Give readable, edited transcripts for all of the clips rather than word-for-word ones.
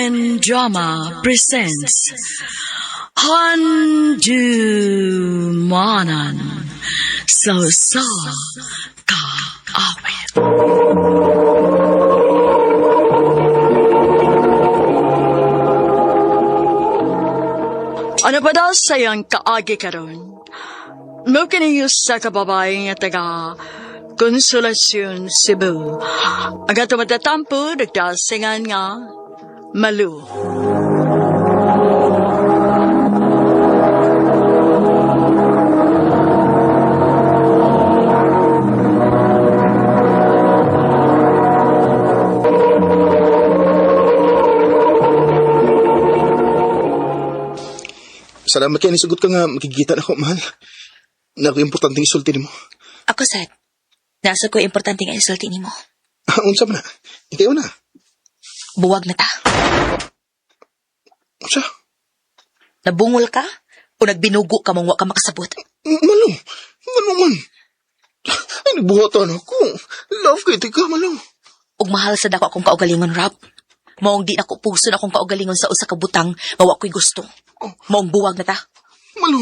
Philippine Drama presents Handumanan sa sa kaawit. Ano pa daw sayang kaagi karon? Mo kini sa kababae nga taga Konsolasyon, Cebu. Ang ato matatampo, nagdasingan nga Malu. Salamat kay nisugot ka nga makikita na ako, mahal. Na ako importanteng isulti nimo. Ako sad. Nasa ko importante nga isulti nimo. Ah, unsa man na? Ikaw na. Buwag na ta. Unsa? Nabungol ka o nagbinugo ka mong wa ka makasabot. Malo. Malo man. Ay, nagbuhatan ako. Love kay tika, malo. Ug mahal sad ako akong kaugalingon, Rob. Maong di nako pugson akong kaugalingon sa usa ka butang nga wa ko'y gusto. Maong buwag na ta. Malo.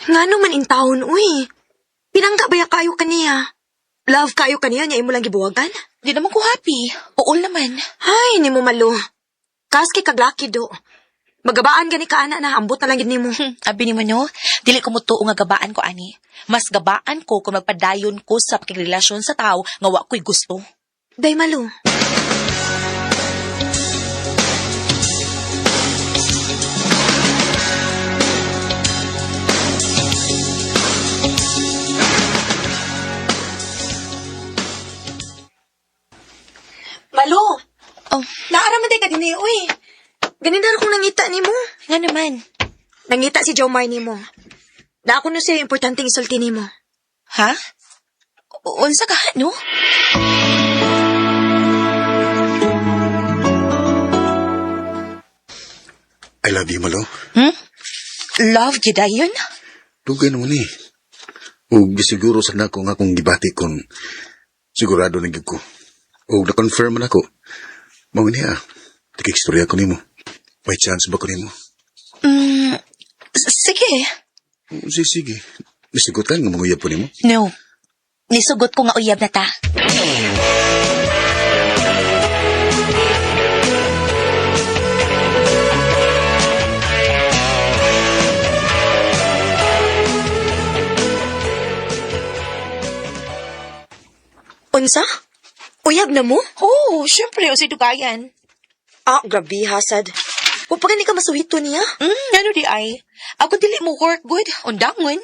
Ngano man in taon, uy. Pinangga ba ya kayo kaniya? Love kayo kaniya niya imo lang gibuwagan? Di naman ko happy. Uol naman. Ay, nimo malo. Kaski kaglaki do. Magabaan gani ka ana na ambot na lang gid nimo. Abi nimo no, dili ko mutuo nga gabaan ko ani. Mas gabaan ko kung magpadayon ko sa pakigrelasyon sa tao nga wa ko'y gusto. Day malo. Malo. Oh. Naaraman day ka dinhi, uy. Ganina ra kong nangita nimo. Nga naman. Nangita si Jomar nimo. Na ako no siya importanteng isulti nimo. Ha? Unsa ka, no? I love you, Malo. Hmm? Love gyud yun? Dugay naman eh. Ug gisiguro sa nako nga akong gibati kon sigurado na gyud ko. Ug na-confirm man ako. Mao niya. Tikikstorya ko nimo. May chance ba ko nimo? Sige. Sige, sige. Nisigutan nga manguyab ko nimo. No. Nisugot ko nga uyab na ta. Unsa? Uyab na mo? Oo, oh, syempre, o si Dugayan. Ah, grabe hasad. Wa pa gani ka masuhito niya. Ano di ay? Ako dili mo work good. Undangon.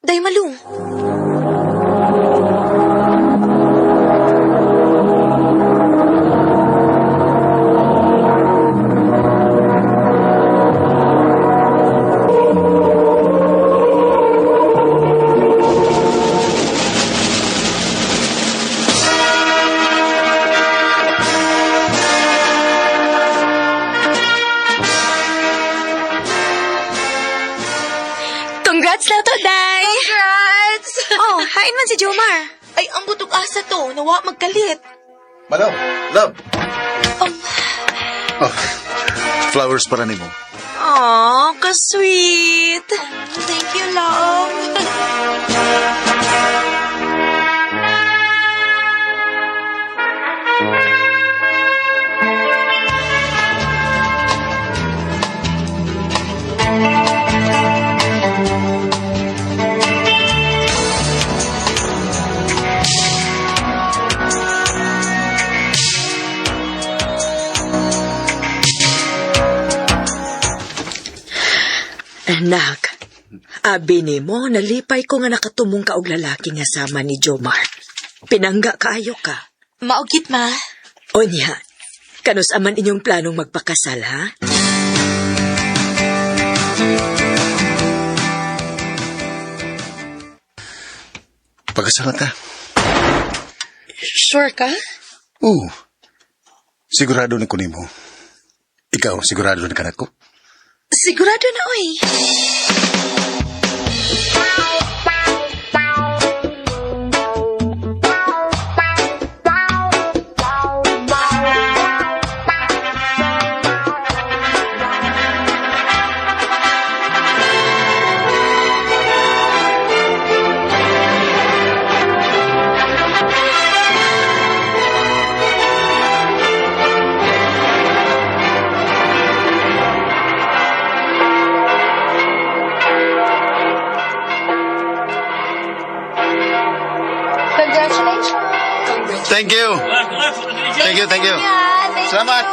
Day malo. Congrats na to, Day! Congrats! Oh, hain man si Jomar. Ay, ang butog asa to. Nawa magkalit. Malo, love. Oh, flowers para nimo. Aw, ka-sweet. Thank you, love. Anak, abi nimo nalipay ko nga nakatumong ka og lalaki nga sama ni Jomar. Pinangga kaayo ka. Maugit, ma. Onya, kanus aman inyong planong magpakasal, ha? Pagkasama ta. Sure ka? Oo. Sigurado na ko nimo. Ikaw, sigurado na ka nako. Sigurado na, oy. Thank you. Thank you, thank you. Salamat.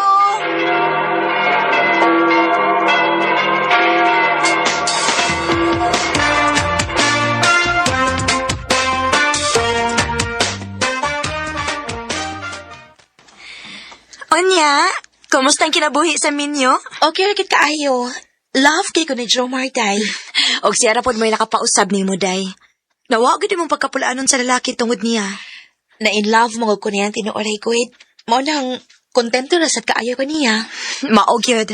Onya, kumusta ang kinabuhi sa minyo? Okay, ra gid kaayo. Love kay ko ni Jomar, day. Og siya ra pod mo'y nakapausab nimo, day. Nawa gid imong pagkapulaanon sa lalaki tungod niya. Na in love mo ko niya tinuoray ko. Mao nang kontento ra sad kaayo ko niya. Mao gyud.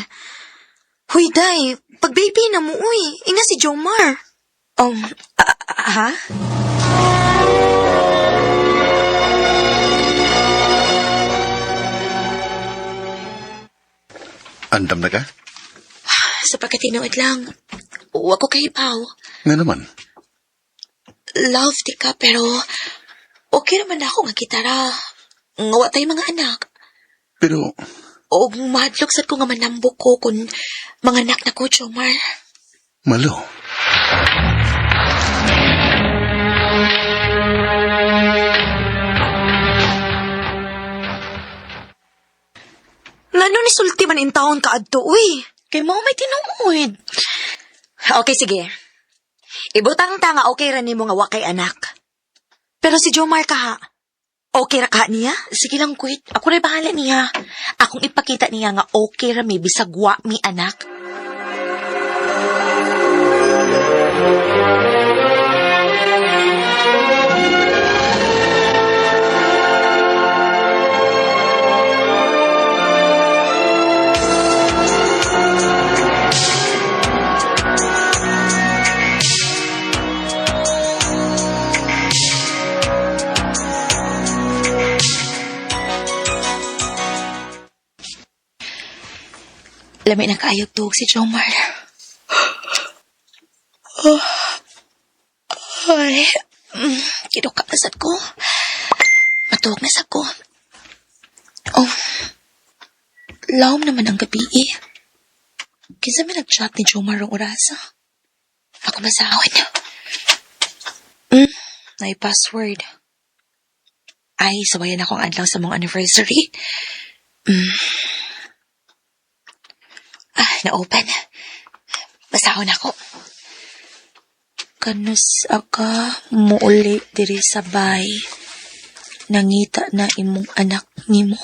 Huy, day, pag baby na mo, uy. Ina si Jomar. Ha? Andam na ka? Sa pagkatinuod lang, wa ko kahibaw. Nga naman. Love di ka, pero okay naman ako nga gitara. Nga wa tay mga anak. Pero, Og mahadlok sad ko nga manambok ko kung mga anak na ko, Jomar. Malo. Ngano ni sulti man in taon ka adto, uy. Kay mao may tinuod. Okay, sige. Ibutang ta nga okay ra nimo nga wa kay anak. Pero si Jomar kaha, okay ra kaha niya? Sige lang, Kuit. Ako rin bahala niya. Akong ipakita niya nga okay ra mi bisag wa mi anak. Lami na kaayog tuog si Jomar. Oh. Ay, kinuka na sad ko. Matuog na sad ko. Oh, lawom naman ang gabi eh. Kinsa may nag-chat ni Jomar ang orasa? Ako masahon. May password. Ay, sawayan ako ang adlaw sa mong anniversary. Ah, na-open. Basahon ako. Kanus aka muuli diri sa bay. Nangita na imong anak nimo.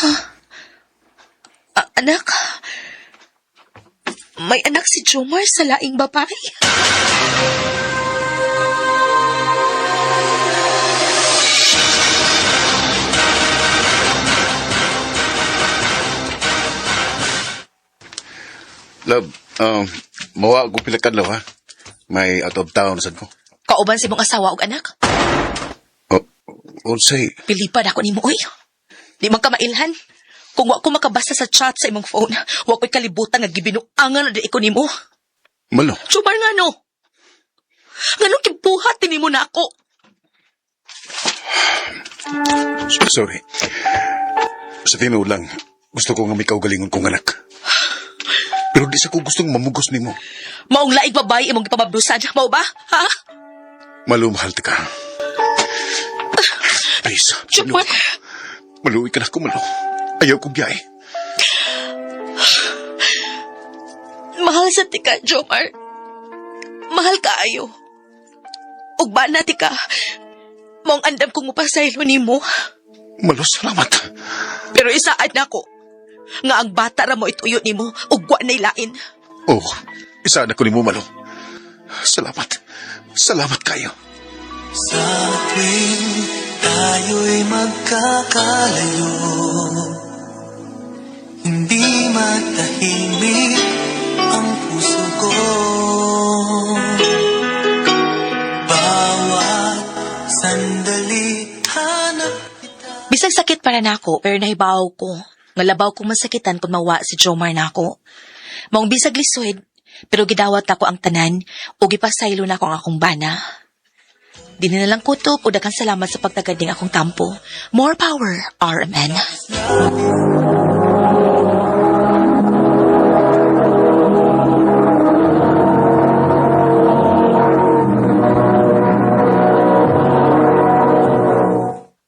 Huh? Anak? May anak si Jomar sa laing babae. Love, mawa ko pila kadlaw, ha? May out of town sad ko. Kauban sa imong asawa og anak. Oh, unsay, Pilipad ako nimo, oy. Di man ka mailhan. Kung wa ko makabasa sa chat sa imong phone, wa ko'y kalibutan nga gibinuangan na di ko nimo. Malo. Jomar, nga no? Nganong kibuhat nimo na ako? Sorry. Sa tinuod lang, gusto ko nga may kaugalingon kong anak. Pero di sa ko gustong mamugos nimo. Maong laig babae imong gipamabdusan, mao ba? Ha? Malo, mahal ta ka. Please, Jomar, Maluwi ka na ako, Malo. Ayaw kong biyahe. mahal sa tika, Jomar. Mahal ka ayo. Ug ba na tika? Maong andam kong mupasaylo nimo. Malo, salamat. Pero isaad na ako nga ang bata ra mo ituyo nimo ug wa nay lain. Oh, isa na ko nimo, Malo. Salamat. Salamat kayo. Sa tuwing tayo'y magkakalayo, hindi matahimik ang puso ko. Bawat sandali hanap kita. Bisag sakit para nako, pero nahibaw ko. Nga labaw kong masakitan kung mawa si Jomar nako. Maong bisag lisod, pero gidawat ako ang tanan ug gipasaylo nako ang akong bana. Di na lang kutob o daghang salamat sa pagtagad ning akong tampo. More power, RMN.